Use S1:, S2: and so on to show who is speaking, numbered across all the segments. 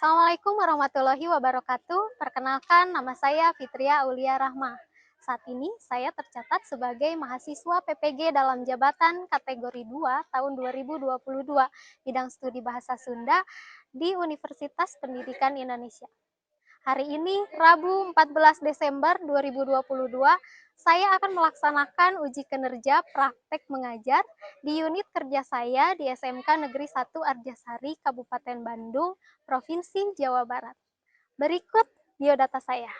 S1: Assalamualaikum warahmatullahi wabarakatuh. Perkenalkan, nama saya Fitria Aulia Rahma. Saat ini saya tercatat sebagai mahasiswa PPG dalam jabatan kategori 2 tahun 2022 bidang studi bahasa Sunda di Universitas Pendidikan Indonesia. Hari ini, Rabu 14 Desember 2022, saya akan melaksanakan uji kinerja praktek mengajar di unit kerja saya di SMK Negeri 1 Arjasari, Kabupaten Bandung, Provinsi Jawa Barat. Berikut biodata saya.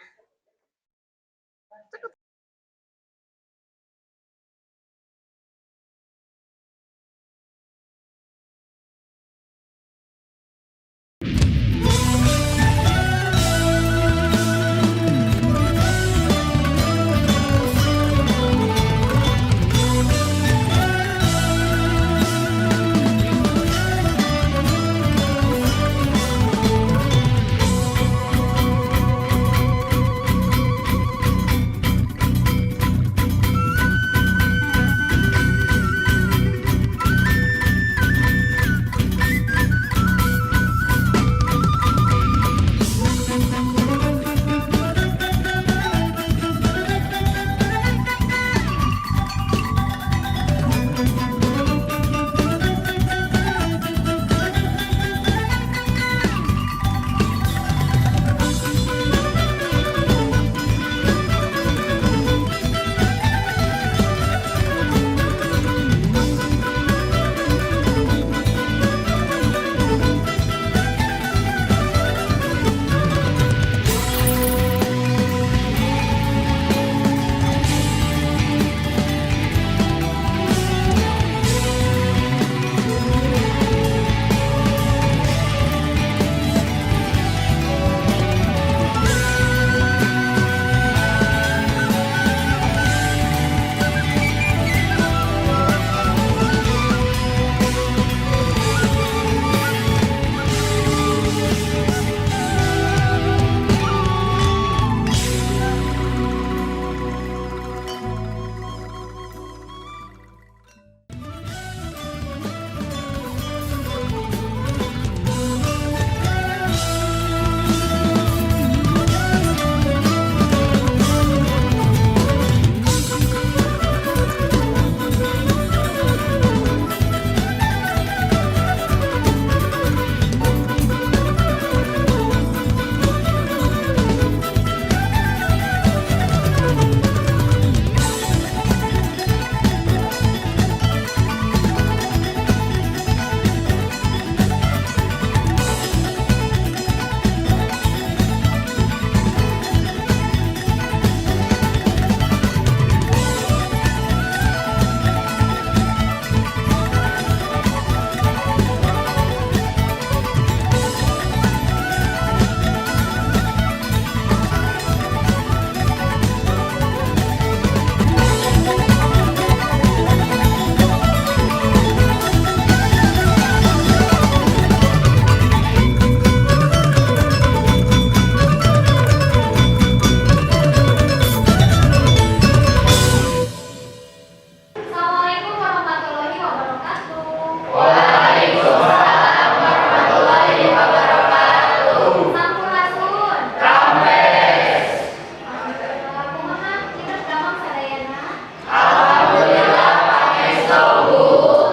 S1: Assalamualaikum warahmatullahi wabarakatuh.
S2: Waalaikumsalam warahmatullahi wabarakatuh.
S1: Sampurasun.
S2: Rampes.
S1: Alhamdulillah, kumaha kita damang sadayana?
S2: Alhamdulillah pangestu, Bu.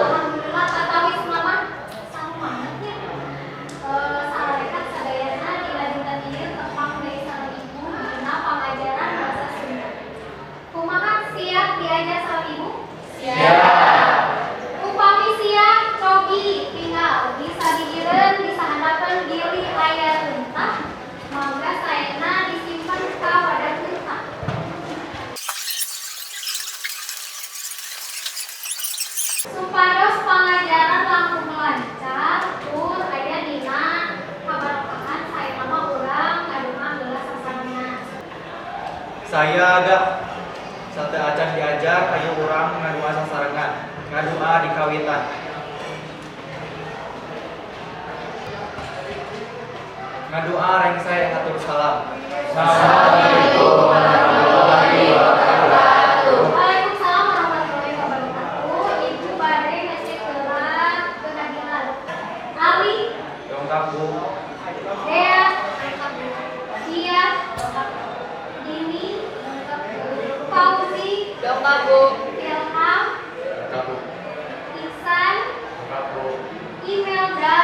S1: Alhamdulillah, tatawis mama sarumanget nya. Sararehat sadayana dina dinten ieu tepang deui sareng Ibu dina pangajaran bahasa Sunda. Kumaha, siap diajar sareng Ibu?
S2: Siap.
S1: Upami siap, cobi tinggal disagigireun di sahandapeun bilih aya runtah, mangga saena disimpen ka wadah runtah. Supados pangajaran langkung lancar tur aya dina kabarokahan, saena mah urang ngadonga heula sasarengan.
S3: Saya agak sateuacan diajar, ayo urang ngadua sasarengan. Ngadua dikawitan. Ngadua rengse hatur salam.
S2: Assalamualaikum warahmatullahi wabarakatuh.
S1: Waalaikumsalam warahmatullahi wabarakatuh. Ibu bade ngecek heula kehadiran. Ali.
S3: Dongkap, Bu.
S1: Dea, Dia, Dini, Fauzi,
S2: Dongkap, Bu.
S1: Ilham,
S3: Lengkap, Bu.
S1: Ihsan,
S3: Lengkap, Bu.
S1: Imelda,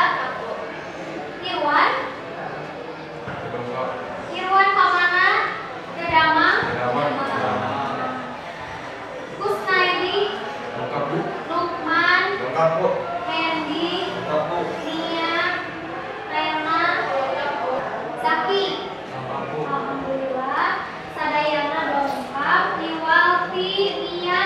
S1: Irwan,
S3: Lengkap.
S1: Irwan Pamana, Kedamang,
S3: Kedamang.
S1: Kusnaidi,
S3: Lengkap, Bu.
S1: Lukman,
S3: Lengkap, Bu.
S1: Hendy,
S3: Lengkap, Bu.
S1: Nia, Rena, Zaki.
S3: Lengkap, Bu.
S1: Alhamdulillah, sadayana dongkap, Iwalti, Nia.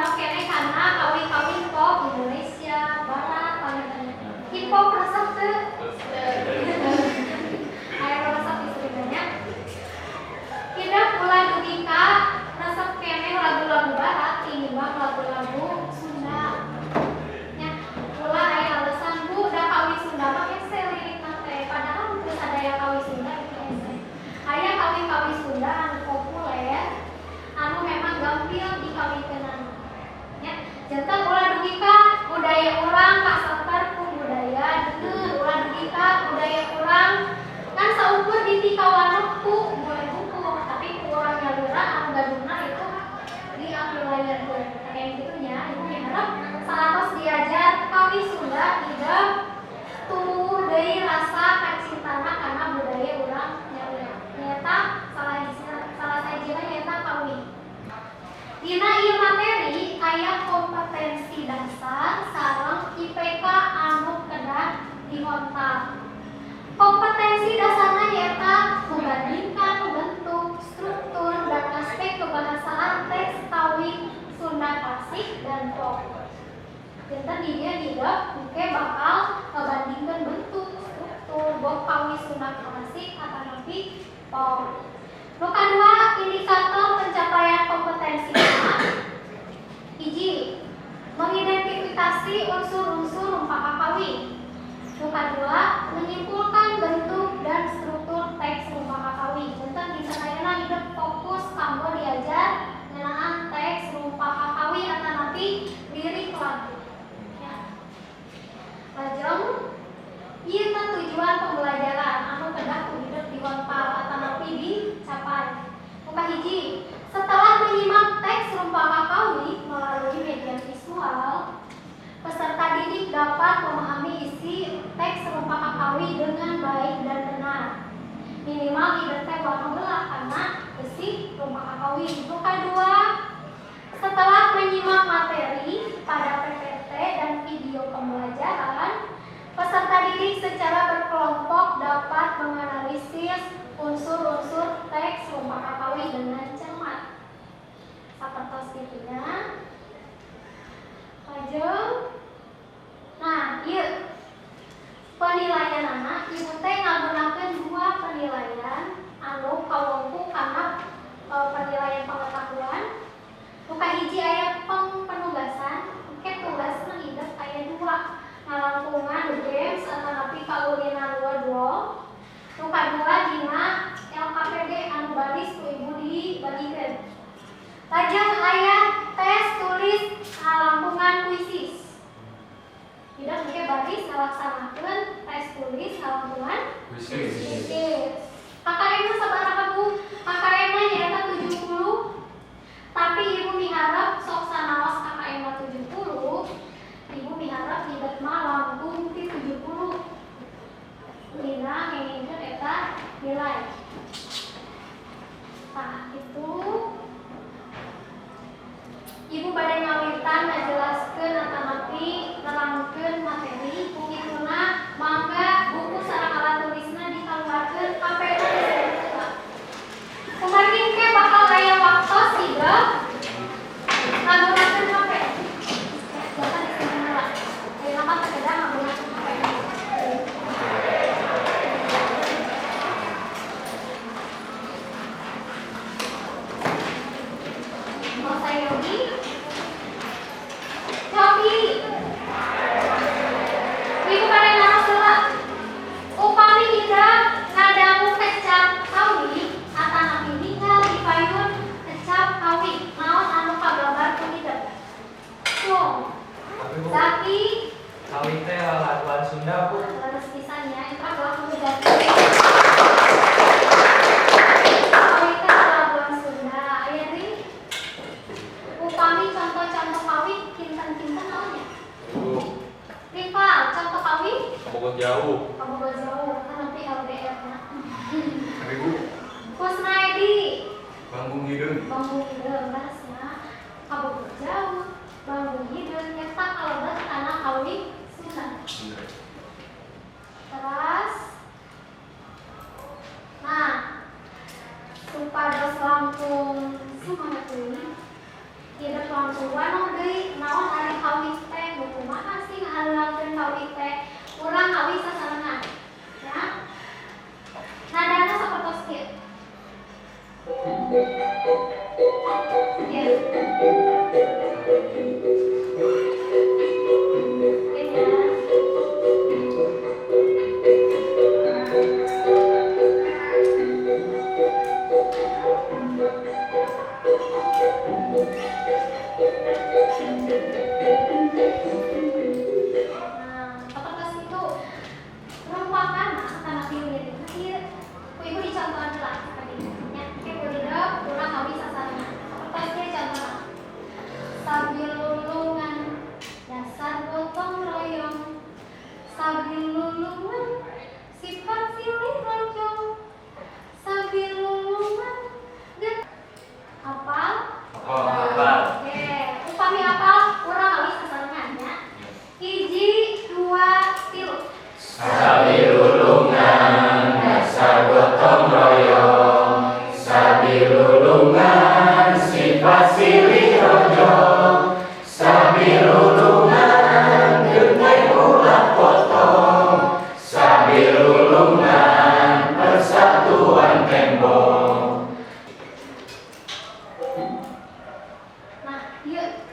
S1: wano keneh kana kawi-kawi pop Indonesia, barat, panginten. Hip-hop resep teu? Aya resep istrina. Hidep ulah dugi ka resep keneh lagu-lagu barat tinimbang lagu-lagu Sunda. Nya, ulah aya alasan Bu da kawi Sunda mah hese lirikna teh, padahal teu sadaya kawi Sunda itu hese. Aya kawi-kawi Sunda anu populer anu memang gampil dikawikeunana. Nya, janten ulah dugi ka budaya urang kaseper ku budaya deungeun, ulah dugi ka budaya urang kan saukur ditikawanoh ku bule buku, tapi ku urang nyalira anu gaduhna itu diakulayerkeun. Kayak gitu nya, ibu miharep saatos diajar kawi Sunda hidep tumbuh deui rasa kacintana kana budaya urang nyalira. Nyaeta salah sahijina nyaeta kawi. Dina ieu materi aya kompetensi dasar sareng IPK anu kedah dihontal. Kompetensi dasarna nyaeta membandingkan bentuk, struktur, dan aspek kebahasaan teks kawi Sunda klasik dan pop. Janten di dieu hidep engke bakal ngabandingkeun bentuk, struktur boh kawi Sunda klasik atanapi pop. Nu kadua, indikator pencapaian kompetensi. Hiji, mengidentifikasi unsur-unsur rumpaka kawi. Nu kadua, menyimpulkan bentuk dan struktur teks rumpaka kawi. Janten dinten ayeuna hidep fokus kanggo diajar ngeunaan teks rumpaka kawi atanapi lirik lagu. Ya. Lajeng, ieu teh tujuan pembelajaran anu kedah ku hidep dihontal atanapi dicapai. Nu kahiji, setelah menyimak teks rumpaka kawi melalui media visual, peserta didik dapat memahami isi teks rumpaka kawi dengan baik dan benar. Minimal hidep teh wano heula kana isi rumpaka kawi. Nu kadua, setelah menyimak materi pada PPT dan video pembelajaran, peserta didik secara berkelompok dapat menganalisis unsur-unsur teks rumpaka kawi dengan cermat. Sapertos kitu nya. Lajeng, nah, ieu penilaianana ibu teh ngagunakeun dua penilaian anu kawongku kana penilaian pengetahuan. Nu kahiji aya penugasan, engke tugasna hidep aya dua, ngalangkungan games atanapi kaulinan wordwall. Nu kadua dina LKPD anu baris ku ibu dibagikeun. Lajeng aya tes tulis ngalangkungan kuisis. Hidep engke baris ngalaksanakeun tes tulis ngalangkungan kuisis. KKM-na sabaraha Bu? KKM-na nyaeta 70. Tapi ibu miharep sok sanaos KKM-na 70, ibu miharep hidep mah langkung ti 70. Dina ngengingkeun eta nilai. Tah, itu ibu bade ngawitan ngajelaskeun atanapi nerangkeun materi ku kituna mangga buku sareng alat tulisna dikaluarkeun, HP-na disebut heula. Kumargi engke bakal aya waktos hidep ngagunakeun HP. Ya, janten disimpen heula. Ayeuna mah teu kedah ngagunakeun HP. Mau saya Yogi? Cobi. Ibu pada naros heula. Upami hidep ngadangu kecap kawi atanapi ningal di payun kecap kawi, naon anu kagambar ku hidep? Tuh. Zaki.
S3: Kawi teh lalaguan Sunda, Bu.
S1: Leres pisan nya, eta lagu Zaki. Kawi teh lalaguan Sunda. Aya deui? Upami contoh-contoh kawi kinten-kinten naon nya?
S3: Bu,
S1: Rival, contoh kawi?
S3: Kabogoh jauh.
S1: Kabogoh jauh, kan nanti LDR na.
S3: Tapi Bu,
S1: Kusnaedi.
S3: Banggung hideung.
S1: Banggung hideung, leresna. Kabogoh jauh, banggung hideung nyata kalebet kana kawi Sunda. Terus, nah, supados langkung semangat deui, hidep langkung Mangkuan naon deui, naon ari kawih teh, nu kumaha sih ngahaleuangkeun kawih teh? Urang ngawih sasarengan. Ya. Nadana sapertos kieu. Ieu. Ieu nya. Nah, sapertos itu rumpakan atanapi lirikna ieu. Ku ibu dicontohan heula tadi nya. Engke ku hidep urang ngawih sasarengan. Sapertos ieu contohna. Sabilulungan dasar gotong royong, sabilulungan sifat silih lonjong, sabilulungan get apal?
S3: Apal.
S1: Oke, upami apal urang ngawih sasarengan nya. 1, 2, 3.
S2: Sabilulungan dasar gotong royong, sabilulungan sifat silih lonjong, sabilulungan genteng ulah potong, sabilulungan persatuan tembok.
S1: Nah, ieu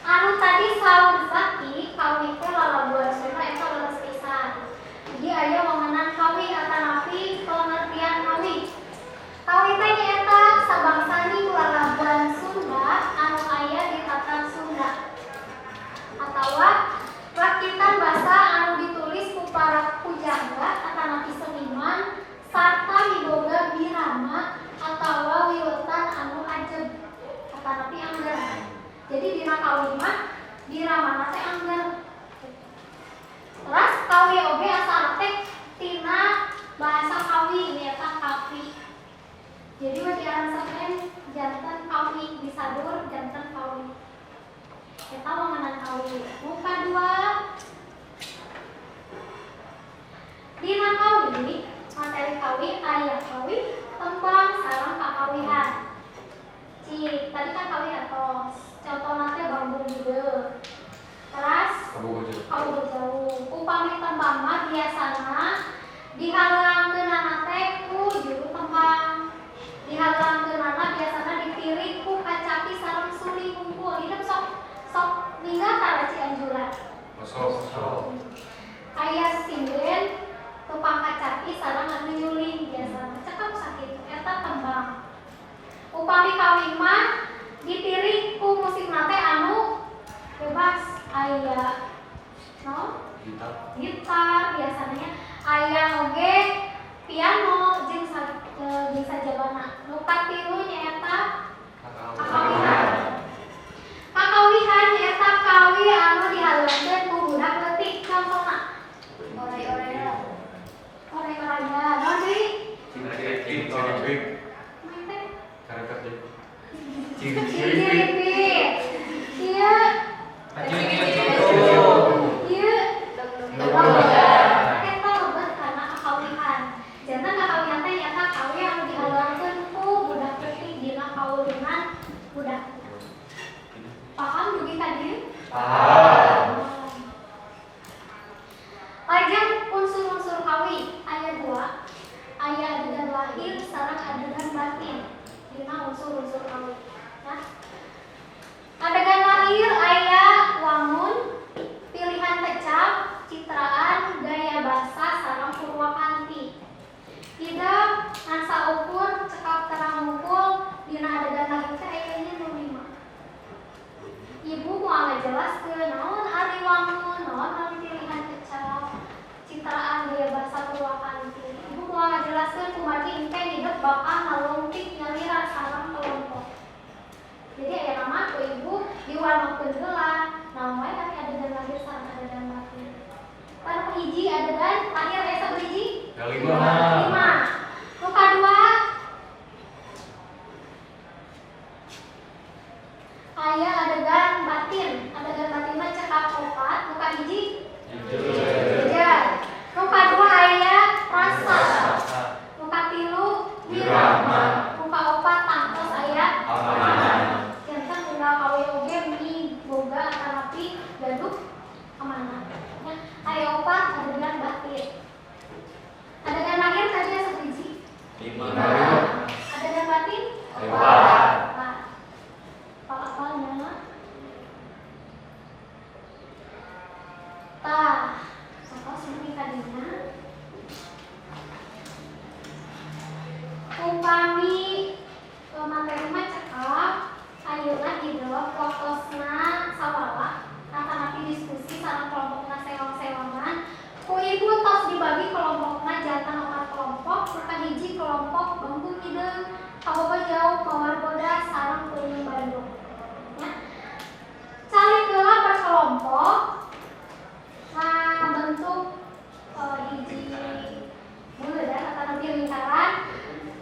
S1: anu tadi saur Zaki kawih teh lalaguan Sunda eta leres pisan. Jadi aya wangenan kawih atanapi pengertian kawih. Kawih teh nyaeta sabangsaning lalaguan Sunda anu aya di Tatar Sunda. Atawa rakitan basa anu ditulis ku para pujangga atanapi seniman sarta miboga birama atawa wiwetan anu ajeg atanapi angger. Jadi dina kawih mah biramana teh angger. Terus kawih oge asalna teh tina bahasa kawi nyaeta kapi. Jadi we diaransemen janten kawi, disadur janten kawi. Eta wangenan kawi. Nu kadua, dina kawi, materi kawi aya kawi tembang sareng kakawihan. Cik, tadi kan kawi atos. Contohna teh bambung hideung. Terus kabogo jauh. Upami tembang mah biasana dihalangkeunana teh ku juru tembang. Dihalangkeunana biasana ditirik ku kacapi sareng suling hungkul. Hidup sok sok ninggal tara Cianjuran.
S3: Sok.
S1: Aya sinden tukang kacapi sareng anu nyuling biasana. Cekap sakitu eta tembang. Upami kawih mah ditirik ku musikna teh anu bebas, aya no
S3: Gitar.
S1: Gitar biasanya, aya oge piano jeung jeung sajabana. Nu katilu nyaeta kakawihan. Kakawihan nyaeta kawi anu dihalangkeun ku budak leutik. Contohna
S2: Oray-oraya.
S1: Oray-oraya. Naon deui?
S3: Ciri ciri.
S1: Main teh.
S3: Karakter jadi. Ciri
S1: Ciri-ciri. Ieu. Ieu. Eta lebet kana kakawihan. Janten kakawihan teh nyaeta kawi anu dihalangkeun ku budak leutik dina kaulinan budak. Paham dugi ka dieu?
S2: Paham.
S1: Lajeng unsur-unsur kawi aya dua. Aya adegan lahir sareng adegan batin dina unsur-unsur kawi. Nah, adegan lahir aya wangun, pilihan kecap, citraan, gaya basa sareng purwakanti. Tidak ngan saukur cekap terang mukul dina adegan lahir teh aya nu lima. Ibu moal ngajelaskeun naon ari wangun, naon ari pilihan kecap, citraan, gaya basa, purwakanti. Ibu moal ngajelaskeun kumargi engke hidup bakal ngalungtik nyalira sareng kelompok. Jadi aya nama ku ibu diwarnakeun heula, naon wae ari adegan lahir sareng adegan batin. Anu hiji adegan lahir aya sabaraha hiji?
S3: Lima.
S1: 5. Nu kadua aya adegan batin. Adegan batin mah cekap opat, nu kahiji jejer. Nu kadua aya rasa. Nu katilu wirama. Nu kaopat tangtos aya
S3: Amanah.
S1: Janten unggal kawi oge.
S3: Lima.
S1: Ada dan batin?
S3: Empat.
S1: Empat. Apal-apalnya. Tah, apa sih tadinya? Upami materi mah cekap, ayeuna hidep waktosna sawala atanapi diskusi sareng kelompokna sewang-sewangan. Ku ibu tos dibagi kelompokna janten opat kelompok, kahiji kelompok Bengkung Hideung, Kabogo Jauh, Mawar Bodas, sareng Peuyeum Bandung. Ya. Calik heula per kelompok ngabentuk hiji buleud atanapi lingkaran.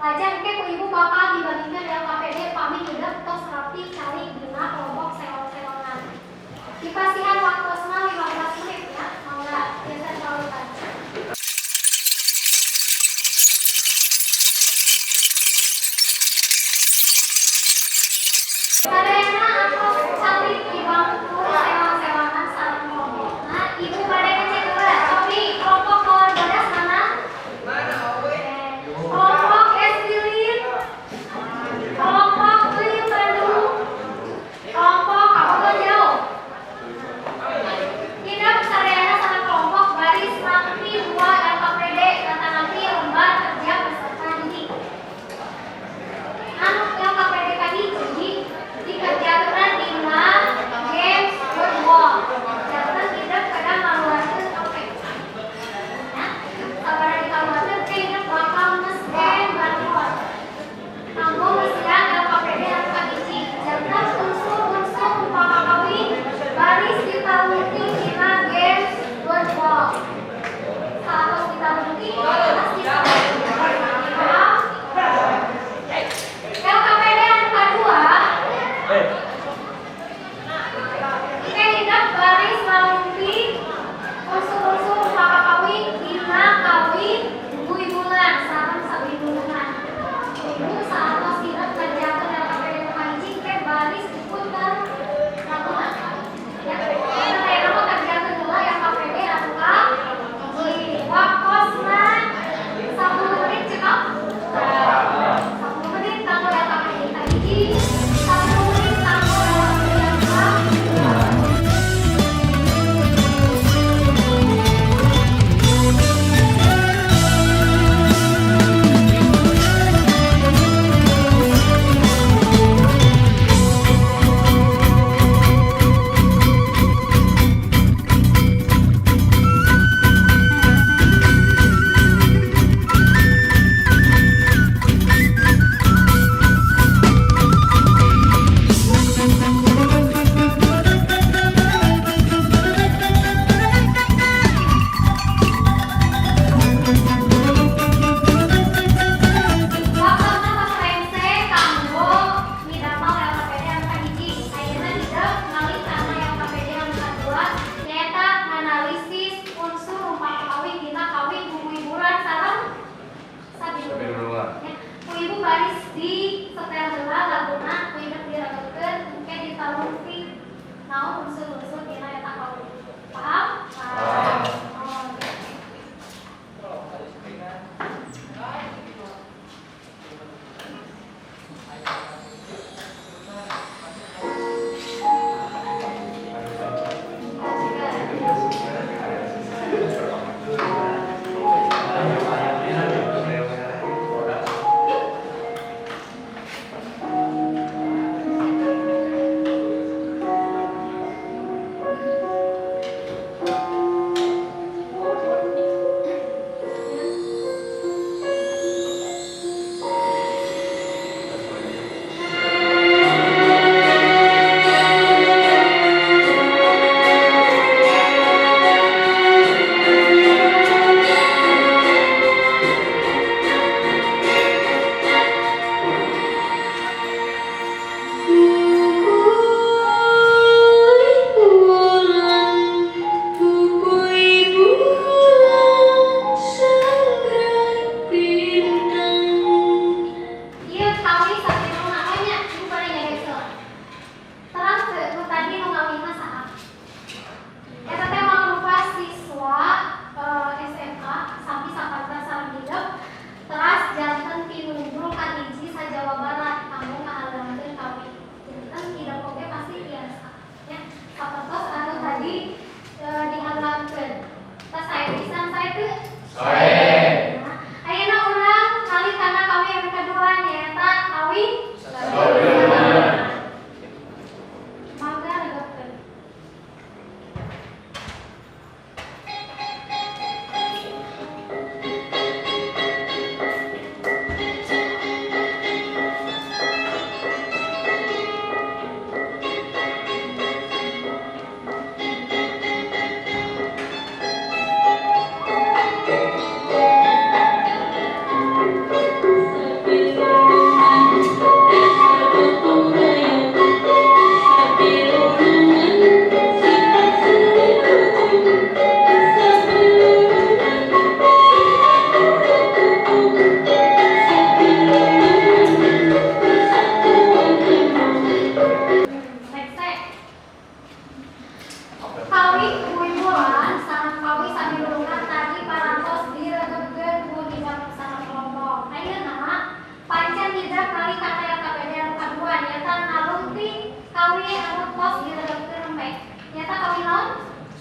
S1: Lajeng ke ku ibu bakal dibagikan LKPD pami hidep tos rapi calik dina kelompok sewang-sewangan. Dipasihan waktosna 15 menit ya, mangga biasa calikan. Sadayana atos calik di bangku sewang-sewangan sareng kelompokna. Ibu bade ngecek heula, cobi kelompok Mawar Bodas mana? Oke. Kelompok Es Lilin, kelompok Peuyeum Bandung, kelompok Kabogo Jauh. Hidep sadayana sareng kelompok baris mangpi 2 LKPD atanapi lembar kerja peserta didik. Anu LKPD kahiji dikerjakeun dina games word. Janten hidep kedah ngaluarkeun topik. Ya, sabada dikaluarkeun ke hidep bakal nge-scan barcode. Kanggo ngesian LKPD anu kahiji. Janten unsur-unsur upakakawin baris ditalungtik dina games word wall. Saatos ditalungtik, atas ditalungtik. Paham? LKPD anu kadua, Oke, hidep baris ngalungtik unsur-unsur upakakawin dina kawin buibungan sareng sabuibungan. Ibu saatos hidep ngerjakeun LKPD nu kahiji ke baris diputer ratuna. Ya, kita aya mah kerjakeun heula LKPD anu kahiji. Waktosna 10 menit cekap. 10 menit kanggo LKPD kahiji, 10 menit kanggo LKPD anu kadua.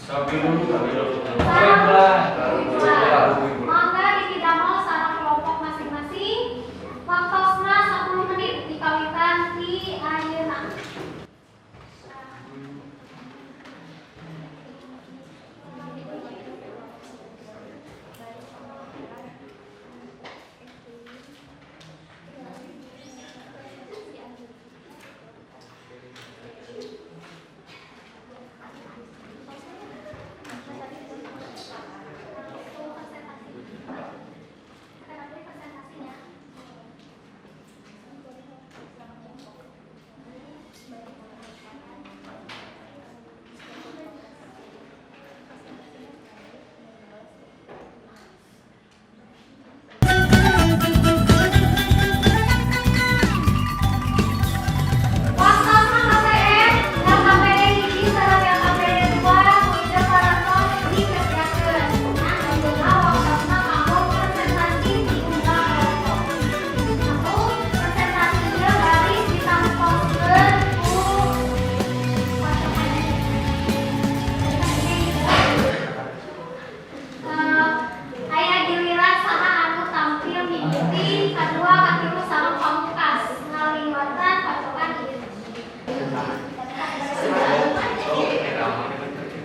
S3: Sambil dulu.
S1: Sareng bulan. Mangga dipidamel sareng kelompok masing-masing. Waktosna 10 menit dikawitan ti ayeuna. Waktosna KPM, LKPD 1 sareng LKPD 2 kudu parantos dikerjakeun. Nah, ayeuna waktosna kanggo presentasi di unggal kelompok. Satu, presentasi ieu baris ditangtoskeun ku pacokan. Eh, aya giliran saha anu tampil mimiti, kadua, katilu sareng pamungkas ngaliwatan pacokan ieu.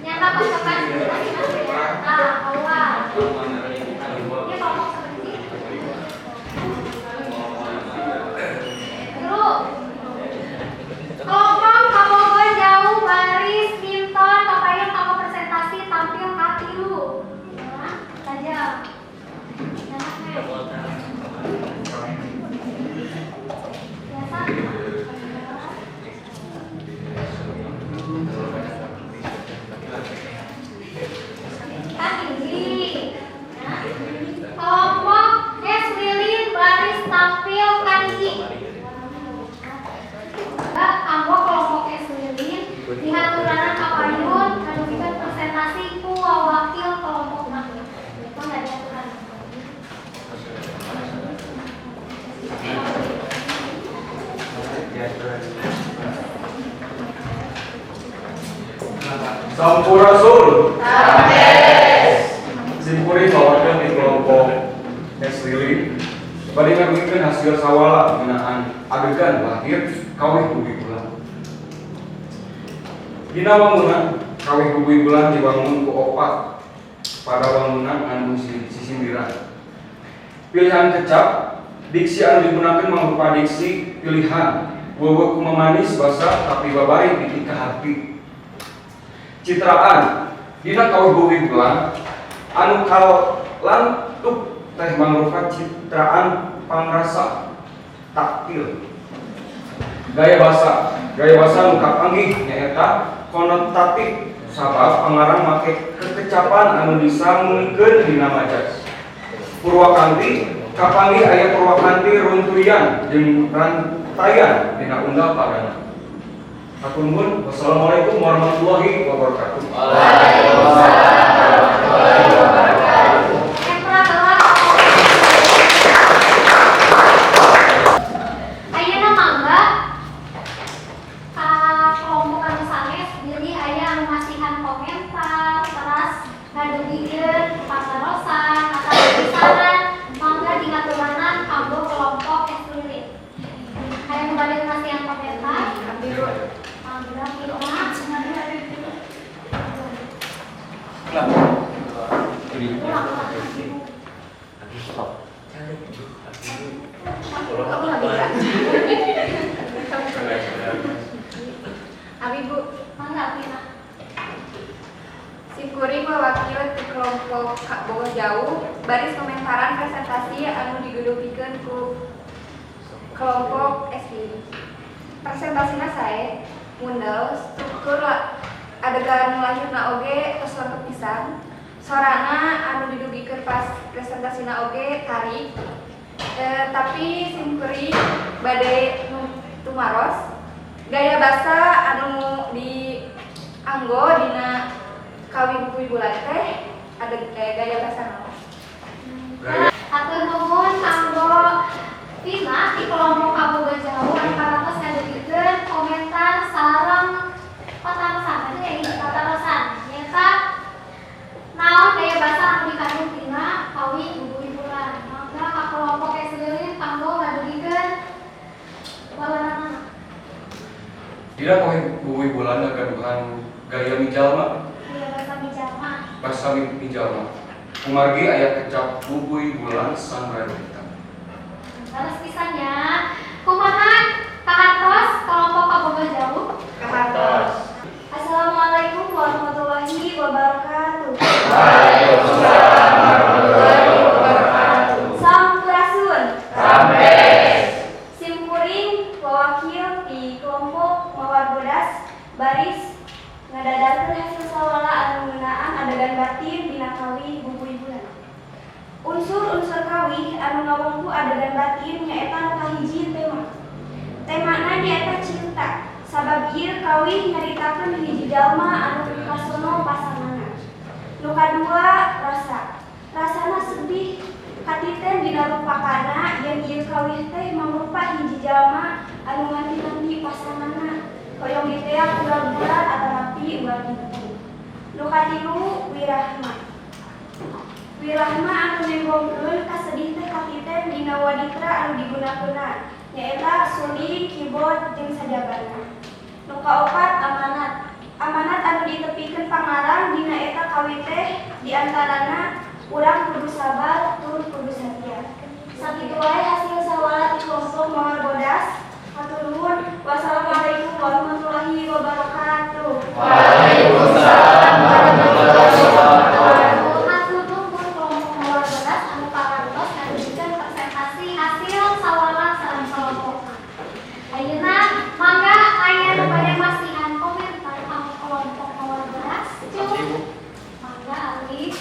S1: Nyata pacokan masing-masing ya. Nah, awal. Ini kelompok seperti Dulu. Kelompok kabogoh jauh baris minton kapayun kanggo presentasi tampil katilu. Nah, saja. Biasa. Kahiji. Nah, kelompok Es Lilin baris tampil kahiji. Kanggo kelompok Es Lilin dihaturanan kapayun ngadugikeun presentasi ku wakil kelompokna. Itu nggak diaturan.
S3: Sampurasun. Simkuring bawakeun di kelompok Es Lilin bade ngadugikeun hasil sawala ngeunaan adegan lahir kawih bumi bulan. Dina wangunan kawih bumi bulan diwangun ku opat pada wangunan ngandung sisindiran. Pilihan kecap diksi anu digunakeun mangrupa diksi pilihan weuweuh kumamanis basa tapi babari ditika hati. Citraan dina kawih bumi bulan anu kalantuk teh mangrupa citraan pangrasa taktil. Gaya basa nu kapanggih nyaeta konotatif sabab pangarang make kekecapan anu disangunkeun dina majas. Purwakanti kapanggih aya purwakanti runtuyan jeung rantayan dina unggal padana. Hatur nuhun. Wassalamualaikum warahmatullahi wabarakatuh.
S1: Waalaikumsalam warahmatullahi wabarakatuh. Tempra heula. Ayeuna mangga ka kelompok anu sanes bilih aya anu masihan komentar teras ngadugikeun patarosan atau saran mangga dihaturanan kanggo kelompok Es Lilin. Aya nu bade masihan komentar?
S2: Abdi, Bu.
S1: Mangga Firma.
S3: Ulang.
S1: Ulang, ulang.
S2: Aku nggak bisa. Abi, Bu.
S1: Mangga Firma.
S2: Simkuring mewakili ti kelompok Kabogoh Jauh baris komentaran presentasi anu digedugikeun ku kelompok SPI. Presentasina sae mundel struktur adegan lahirna oge tos lengkep pisan. Sorana anu didugikeun pas presentasina oge tarik. Tapi simkuring bade tumaros gaya basa anu dianggo dina kawih bumi bulan teh ada gaya basa naon?
S3: Gaya.
S1: Hatur nuhun kanggo Firma di kelompok Kabogoh Jauh anu parantos ngadugikeun komentar sareng patarosan. Tadi ya ini patarosan. Nyaeta
S3: Dina kawih Bubuy Bulan ngagaduhan gaya mijalma.
S1: Iya, basa mijalma.
S3: Basa mijalma. Kumargi aya kecap bubuy bulan sangrai bintang.
S1: Terus pisan nya. Kumaha kahartos kelompok Kabogoh Jauh?
S2: Kahartos. Assalamualaikum warahmatullahi wabarakatuh.
S4: Waalaikumsalam warahmatullahi wabarakatuh.
S2: Sampurasun.
S4: Rampes.
S2: Simkuring wawakil di kelompok Mawar Bodas baris ngadadarkeun hasil sawala anu ngeunaan adegan batin dina kawih Bubuy Bulan. Unsur-unsur kawih anu ngawengku adegan batin nyaeta nu kahiji tema. Temana nyaeta cinta. Sabab ieu kawih nyaritakeun hiji jalma anu kasono pasanganna. Nu kadua rasa. Rasana sedih katiten dina rupakana yen ieu kawih teh mangrupa hiji jalma anu nganti-nganti pasanganna hoyong diteak unggal bulan atanapi unggal dinten. Nu katilu wirahma. Wirahma anu nembongkeun kasedih teh katiten dina waditra anu digunakeunna nyaeta suling, keyboard jeung sajabana. Nu kaopat amanat. Amanat anu ditepikeun pangarang dina eta kawih teh diantarana urang kudu sabar tur kudu satia. Sakitu wae hasil sawala ti kelompok Mawar Bodas. Hatur nuhun. Wassalamualaikum warahmatullahi wabarakatuh.
S4: Waalaikumsalam warahmatullahi wabarakatuh.
S1: Hatur nuhun kelompok Mawar Bodas anu parantos ngajukeun presentasi hasil sawala sareng kelompokna. Ayeuna mangga aya nu bade masihan komentar ka kelompok Mawar Bodas. Cuk. Mangga Ali.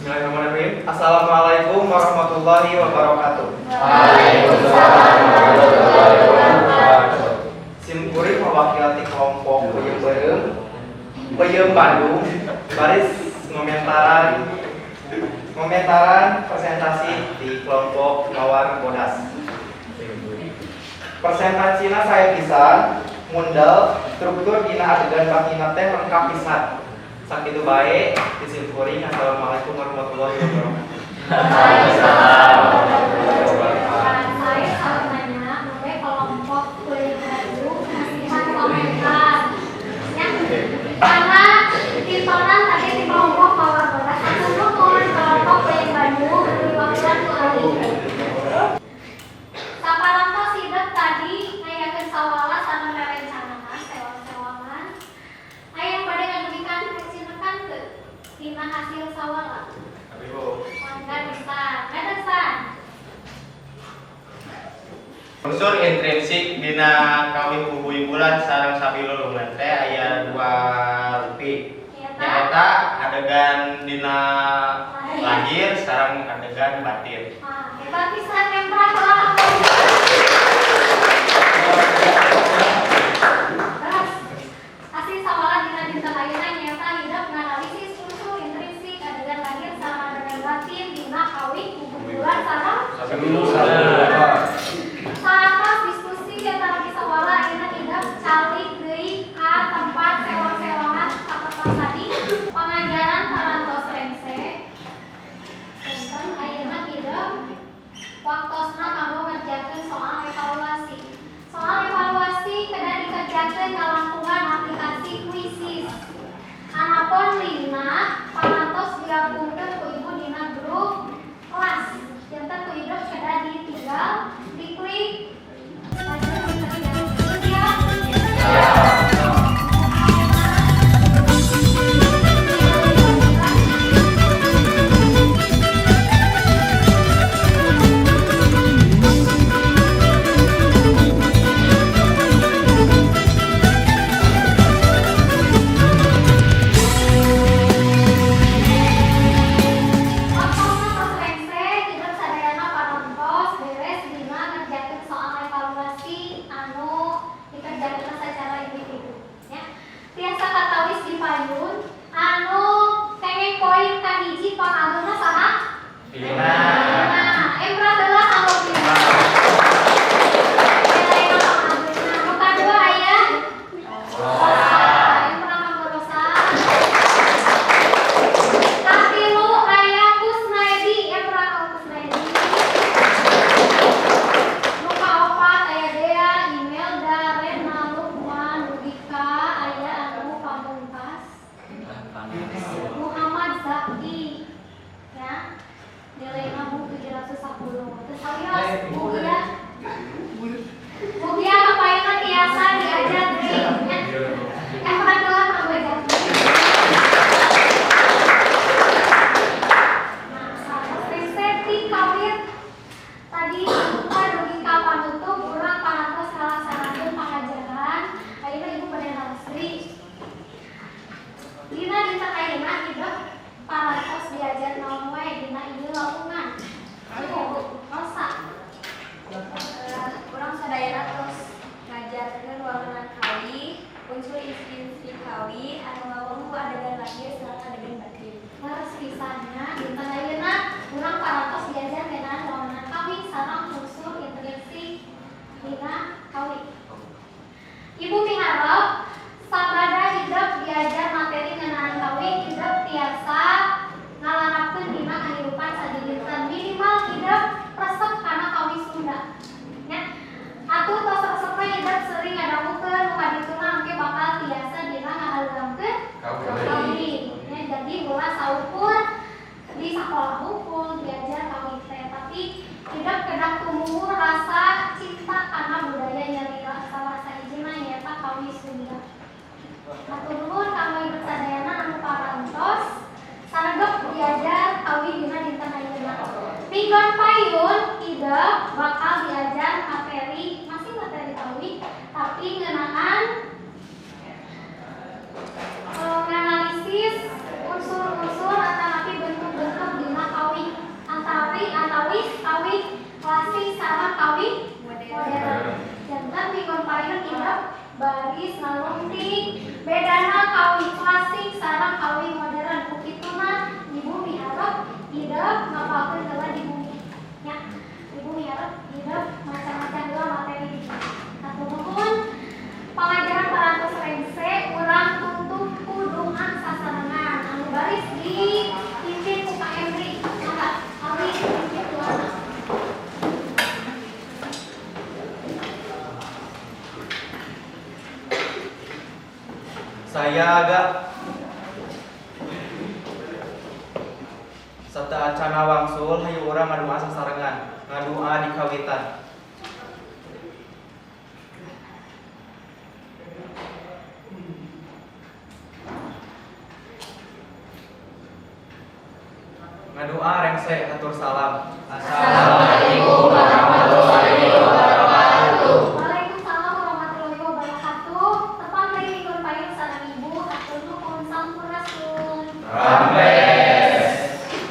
S5: Bismillahirrahmanirrahim. Assalamualaikum warahmatullahi wabarakatuh.
S4: Waalaikumsalam warahmatullahi wabarakatuh.
S5: Simkuring mewakili ti kelompok Peuyeum Beureum, Peuyeum Bandung, baris ngomentaran presentasi di kelompok Mawar Bodas. Presentasina sae pisan, mundel, struktur dina adegan batinna teh lengkap pisan. Sakitu bae di simkuring. Assalamualaikum warahmatullahi wabarakatuh.
S4: Waalaikumsalam warahmatullahi wabarakatuh.
S1: Saya selalu nanya, gue kelompok Peuyeum Bandung masihan komentar. Ya, karena tontonan tadi di kelompok Mawar Bodas, hatur nuhun kelompok Peuyeum Bandung diwakilan ku Ali. Saparantos hidep tadi ngayakeun sawala sareng rerencangan sewang-sewangan. Aya bade ngadugikan kecinekan teu dina hasil sawala? Mangga bisa. Ngadeg san.
S5: Unsur intrinsik dina kawih Bubuy Bulan sareng Sabilulungan teh aya dua rupi.
S1: Nyaeta
S5: Nyaeta adegan dina lahir sareng adegan batin.
S1: Ah, hebat pisan membran lah. Terus, hasil sawala dina dinten ayeuna nyaeta hidep nganalisis unsur intrinsik adegan lahir sareng adegan batin dina kawih Bubuy Bulan sareng Saat diskusi antara sawala ayeuna hidep calik deui ka tempat sewang-sewangan ka tadi pangajaran parantos rengse. Punten, ayeuna hidep waktu Wios, mugia. Mugia kapayuna tiasa diajar deui nya. Alhamdulillah kanggo jati. Nah, satos ti kawit tadi kita dugi ka panutup urang parantos ngalaksanakeun pangajaran. Ayeuna ibu bade naros deui. Dina dinten ayeuna hidep parantos diajar naon wae dina ieu lowongan. Ayo Bu, Rosa.
S2: Urang sadayana terus ngajarkeun wangenan kawih, unsur inti kawih anu ngawengku adegan lahir sareng adegan batin.
S1: Leres pisan nya dinten ayeuna urang parantos diajar ngeunaan wangenan kawih sareng unsur intrinsik dina kawih. Ibu miharep sabada hidep diajar materi ngeunaan kawih hidep tiasa ngalarapkeun dina kahirupan sadidinten minimal hidep resep kana kawih Sunda. Nya atuh tos resepna hidep sering ngadangukeun nu kadituna engke bakal tiasa dina ngahaluangkeun kawih. Nya jadi ulah saukur di sakola hungkul diajar kawih teh tapi hidep kedah tumuwuh rasa cinta kana budaya nyalira salah sahijina nyaeta kawih Sunda. Hatur nuhun kanggo ibu sadayana anu parantos saregep diajar kawih dina dinten ayeuna. Minggon payun hidep bakal diajar materi masih materi kawih tapi ngeunaan nganalisis unsur-unsur atanapi bentuk-bentuk dina kawih antari atawis kawih klasik sareng kawih modern. Janten minggon payun hidep baris ngalungtik bedana kawih klasik sareng kawih modern. Ku kituna ibu miharep hidep ngapalkeun heula di bumi. Nya, ibu miharep hidep macam-macam heula materi di bumi. Hatur nuhun. Pangajaran parantos rengse urang tutup ku doa sasarengan anu baris dipimpin ku Kak Emri. Mangga, abdi pimpin doana.
S5: Saya agak sateuacana wangsul hayu urang ngadua sasarengan, ngadua di kawitan. Ngadua rengse hatur salam.
S4: Assalamualaikum.